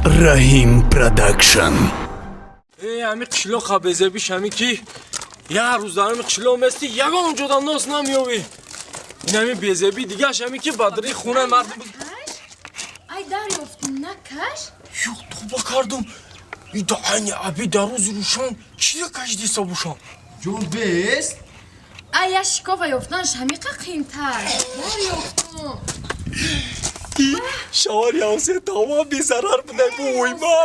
Раҳим Продакшн. Ами қишлоқа безебиш ами ки як рӯз дар ами қишлоқ мести, ягон ҷода нос намеёвӣ. Инами безебӣ дигаш ами ки бадри хуна мардум. Ай, дарёфтум, накаш. Ё, тоба кардум. Ида айни аби дар рӯзи рӯшан чия кашидиса бошам? Ҷон бест. Ай, я шикова ёфтанаш ҳамиқа қимтар. Дарёфтум. Шавари ҳавсе тамом безарар будай, бо ойма.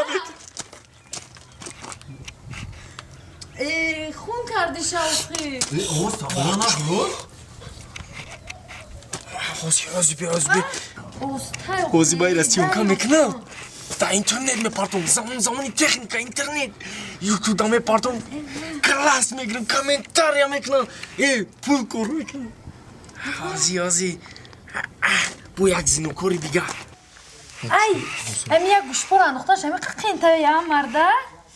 Э, хун карди шавқи. Овоз табона набуд. Ҳози, ҳози, би, ҳози, би. Остай. Ҳози байра съёмка мекунам. Дар интернет мепартом. Замон замони техника, интернет. Ютубда мепартом. Класс мегирам, комментария мекунам. Э, пул кор мекунам. Ҳози, ҳози. Бо як зинокори дигар. Ай, ами як гӯшпора андохтанаш ҳамиқа қимтар, я марда.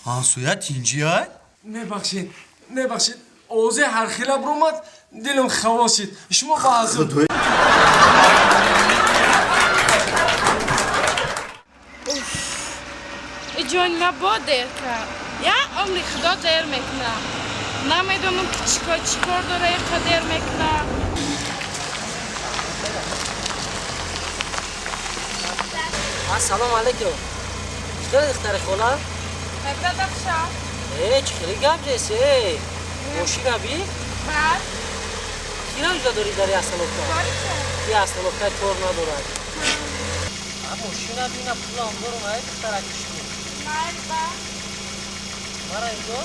Ҳамсоя тинҷиай? Мебахшед, мебахшед. Овози ҳархела биромад, дилам хавос шид. Шумо ба азоб. Ҷони ма бо дер кард. Я умри худо дер мекуна. Намедонам ки чикор чикор дора, иқа дер мекуна. Ассалому алайкум. Чӣ духтари хола? Мебрадахша. Э, чӣ хеле гап зес, э? Мошина би? Баъд. Кира уҷа дорӣ дар остановка? Ки остановка тор надорад. А мошина би, на пулам дорум, ай духтараки шумо. Майли, ба. Мара инҷо?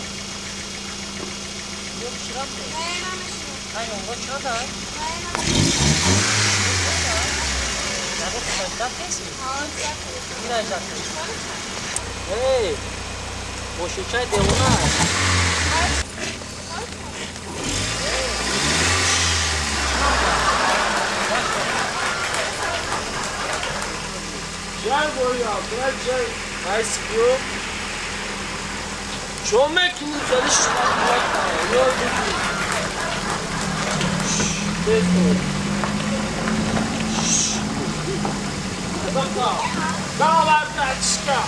Ё чирам? Не, намешинам. Ай, онго чанд ай? Не, намешинам. Ягон хушанҷат кеси? Кира иҷат кеси? Эй, мошинчаи девона. Чай боя, брат, чай. Айс биё. Чо мекунӣ? Зали шумо. Ё биби. Бехор. Давай, братишка.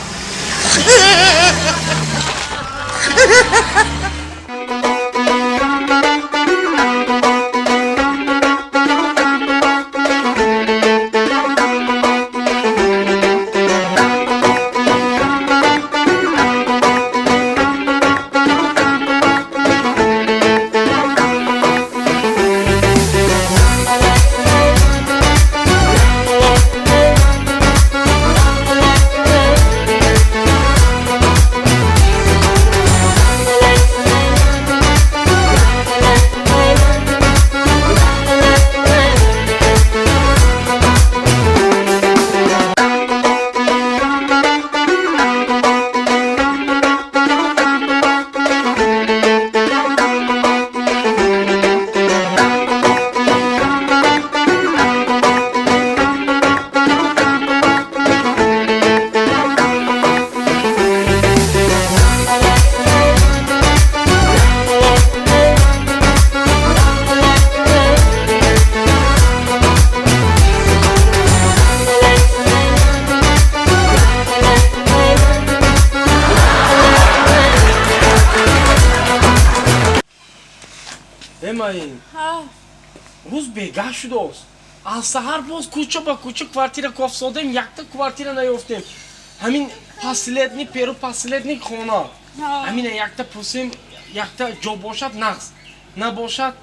Эмаин. Рӯз бегаҳ шудааст. Аз саҳар боз кӯча ба кӯча квартира кофсодем, якта квартира наёфтем. Ҳамин последний, перу последний хона. Ҳамина якта пурсем, якта ҷо бошад, нағз. Набошад,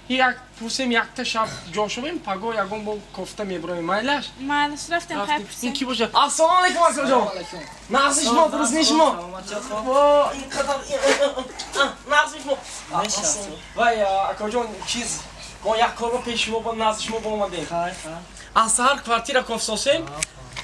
як пурсем, якта шаб ҷо шавем, паго ягон бо кофта мебуроем. Майлаш? Майлаш, рафтем, хай пурсем. Ин ки бошад? Ассалому алайкум, акаҷон. Нағзи шумо, дуруст шумо? Во, ин қадар нағзи шумо. Вай, акаҷон, чиз, мо як корро пеши шумо бо назди шумо омадем. Аз саҳар квартира кофсосем.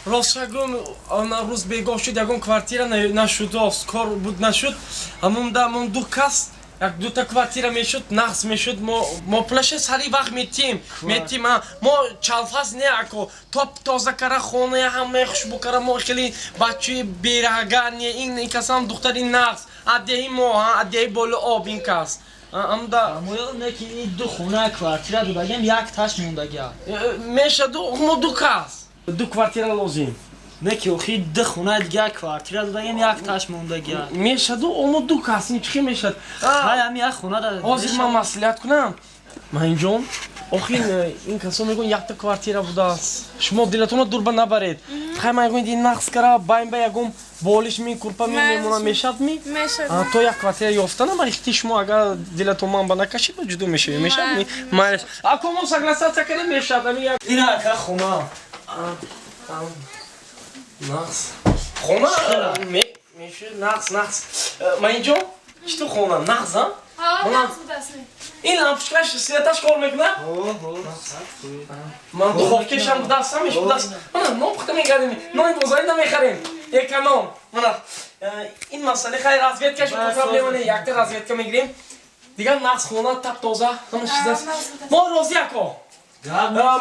Ростша гӯм, она рӯз бегоҳ шуд, ягон квартира нашудааст, кор буд, нашуд. Ҳамонда мон ду кас як дута квартира мешуд, нағз мешуд. Мо пулаша сари вақт метиҳем, метиҳем. Мо чалфас не, ако, топ тоза кара, хоная ҳамаи хушбӯ кара. Мо хеле бачаи берагар не. Ин касам духтари нағз, аддеҳи мо, аддеҳи боло об ин кас. Амда Мо ёдам не, ки ин ду хона квартира додагем, як таш мондагия. Мешаду, мо ду кас, ду квартира лозим. Не ки охи ду хона дига квартира додагем, як таш мондагия. Мешаду, омо ду кас ин чӣ мешад? Хай, ами як хона да. Ҳозир ман маслиҳат кунам. Маинҷон, охин ин касо мегӯянд, якта квартира будааст. Шумо дилатонро дурба набаред. Хай, ман ягон ин нақс кара, байн ба ягон болиш ми, курпа ми мемонам, мешад ми? Мешад. То як квартира ёфтанам, ихти шумо агар дилатон ман ба накашид, ба ҷудо мешавем, мешад ми? Майлаш. Ако мо согласаться кардем, мешад. Ами як Ина ака хона. Нақс. Хона мешад, нақс, нақс. Маинҷон, чӣ ту хона нақс, а? Ҳа, нағз будааст. Ин лампочкаш светаш кор мекунад? Ман духовкешам будааст, ҳамеш будааст. Мана нон пухта мекардем, нони бозорӣ намехарем. Эконом. Мана ин масъала, хай, разведкаш проблема не, якта разведка мегирем. Дигар нақс, хона тап тоза, ҳама чиз аст. Мо розӣ, ако.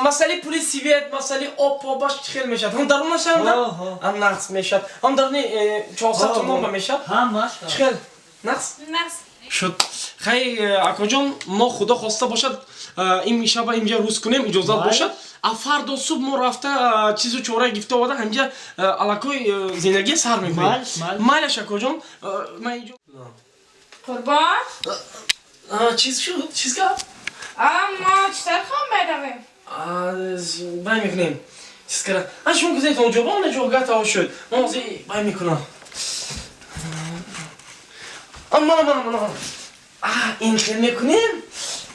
Масъалаи пули свет, масъалаи об побаш чӣ хел мешавад? Ҳам дарунашам да? Ҳам нақс мешавад. Ҳам даруни 400 сомон ба мешавад? Ҳамаш. Чӣ хел? Нақс? Нағз. Шуд. Хай, акоҷон, мо худо хоста бошад, ин шаба инҷа рӯз кунем, иҷозат бошад. А фардо субҳ мо рафта чизу чора гифта оварда, ҳамҷа аллакой зиндагия сар мекунем. Майлаш, акоҷон. Ман инҷо Қурбон? Чиз шуд, чиз гап? А мо чӣ тар хом меравем? Бай мекунем, чиз кара. А шумо гузаред онҷо, ба он ҷо гатао шуд. Ман ҳозир бай мекунам. Мана, мана, мана, ин хел мекунем,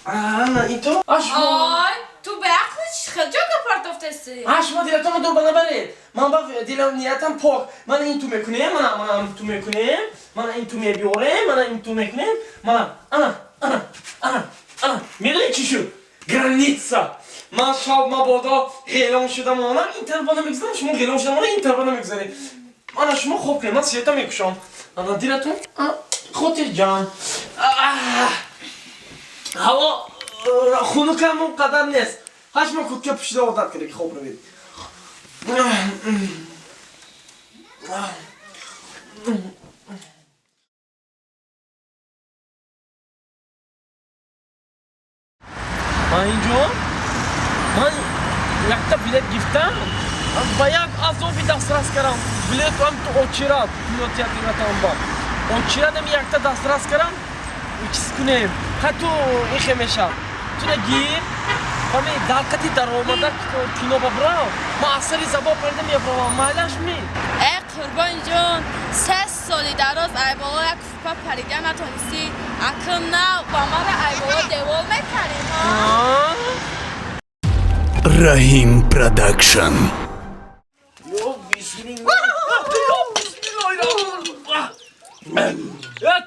ана ин то. Ой, ту беақли, чӣ хел ҷога партофтаси? А шумо дилатонро дур ба набаред. Ман ба дилам ниятам пок. Мана ин ту мекунем, мана, мана ту мекунем, мана ин ту мебиёрем, мана ин ту мекунем, мана, ана, ана, ана, ана. Медонед, чӣ шуд? Граница. Ман шаб мабодо ғелон шуда монам, ин тарафа намегузарам, шумо ғелон шуда монам, ин тарафа намегузаред. Ана шумо хоб кунед, ман света мекушам. Ана дилатон хотирҷам. Ҳаво хунукам он қадар нест. Ҳашма куртка пӯшида одат карда, ки хоб равед. Ман инҷо ман якта билет гирифтам, ба як азоби дастрас кардам. Билетам ту очират кинотеатр ба очирадам, якта дастрас кардам. Чиз кунем, хай, ту ихе мешав, туна гир, ҳами дар қати даромада кино ба бирав, ман аз сари забон парида мебравам, майлаш ми? Э, Қурбонҷон, 3 соли дароз айболо як фупа парида натонистӣ, акн нав ба мара айболо девол мекарӣ, ҳа? Rahim Production. Ё бисмилла, ё бисмиллоҳи.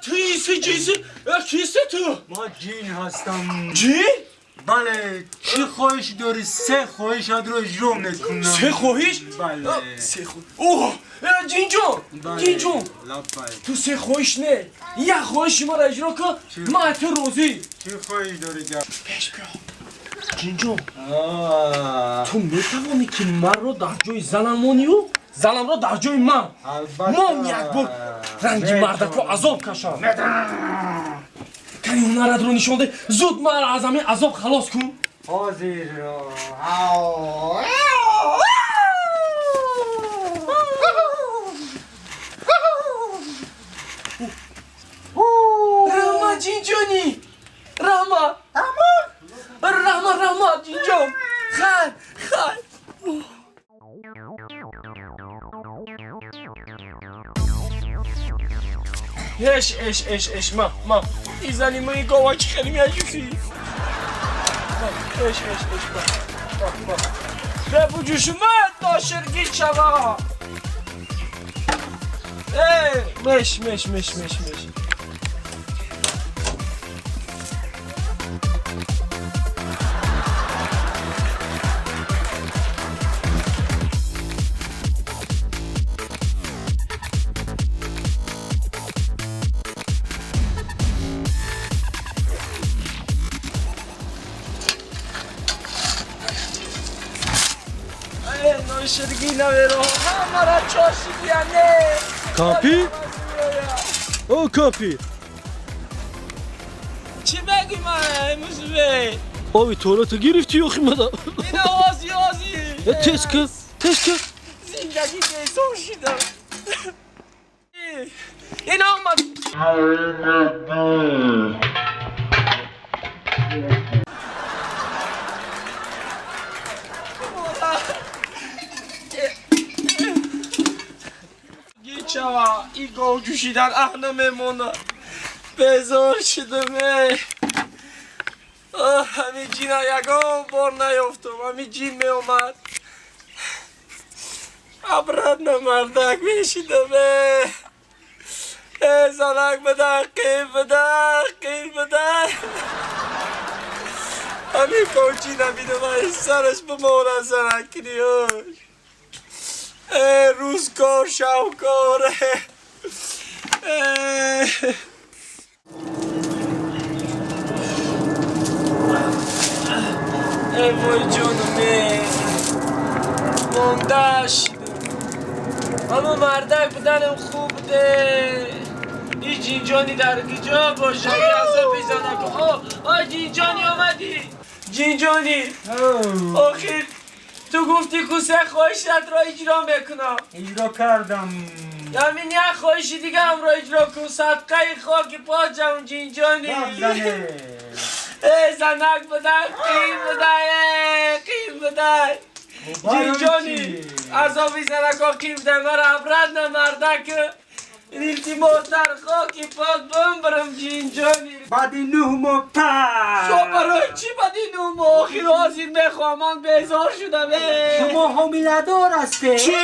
Ту иси, ҷиси, киси ту? Ма ҷин ҳастам. Ҷин? Бале, чӣ хоҳиш дорӣ? Се хоҳишатро иҷро мекунам. Се хоҳиш? Бале. Се хоҳиш. Оҳ, ҷинҷон, ҷинҷон. Лаббай. Ту се хоҳиш не, як хоҳиши маро иҷро кун, ман ту розӣ. Чӣ хоҳиш дорӣ, гап? Пеш биё. Ҷинҷон, ту метавонӣ, ки маро дар ҷои занам монию занамро дар ҷои ман? Албатта. Мон як бор ранги мардако азоб кашам. Кани ҳунаратро нишон де, зуд маро аз ҳамин азоб халос кун. Ҳозир. Раҳмат, ҷинҷонӣ, раҳмат, раҳмат, раҳмат, ҷинҷон. Хайр, хайр. Эш, эш, эш, эш, ма, ма, изани мои говаки хеле меаҷӯшӣ. Эш, эш, эш, ма, ма, ма. Бебуҷӯшума ноширгӣ шава. Э, меш, меш, меш, меш, меш. Ноширгӣ наверо, ҳамара чошидияне. Капи? О, капи! Чӣ мегӯй, ман мусбе? Оби туалета гирифтӣ ё химада? Ина, ози, ози. Тез ки, тез ки. Зиндагӣ безор шидам. Ин омад. Гичава, и гов ҷӯшидан аҳ намемонад. Безор шидам, эй. Оҳ, ҳамин ҷина ягон бор наёфтум, ҳамин ҷин меомад. Обратно мардак мешидам, эй. Эй, занак бидар, қир бидар, қир бидар. Ҳамин говҷина бинам, ай сараш бимонад занаккиниёш. Эй, рӯзкор, шавкор. Эй. Эй, вой ҷонум, эй. Монда шидам. Аммо мардак буданам хуб буде. Ин ҷинҷони дар куҷо бошад? Азоби занак. О, о, ҷинҷони омадӣ. Ҷинҷони. Охир ту гуфтӣ ку се хоҳишатро иҷро мекунам. Иҷро кардам. Ҳамин як хоҳиши дигаамро иҷро кун. Садқаи хоки поҷам ҷинҷони. Бабзане. Эй, занак будан, қин будай, эй, қин будай. Ҷинҷони, азоби занако қин будай. Мара обратно мардак илтимос дар хоки пок бимбирам ҷинҷони. Баъди 9 моҳ па. Шо барои чӣ баъди 9 моҳ? Охир ҳозир мехоҳам, ман безор шудам, эй. Шумо ҳомиладор ҳастед? Чӣ?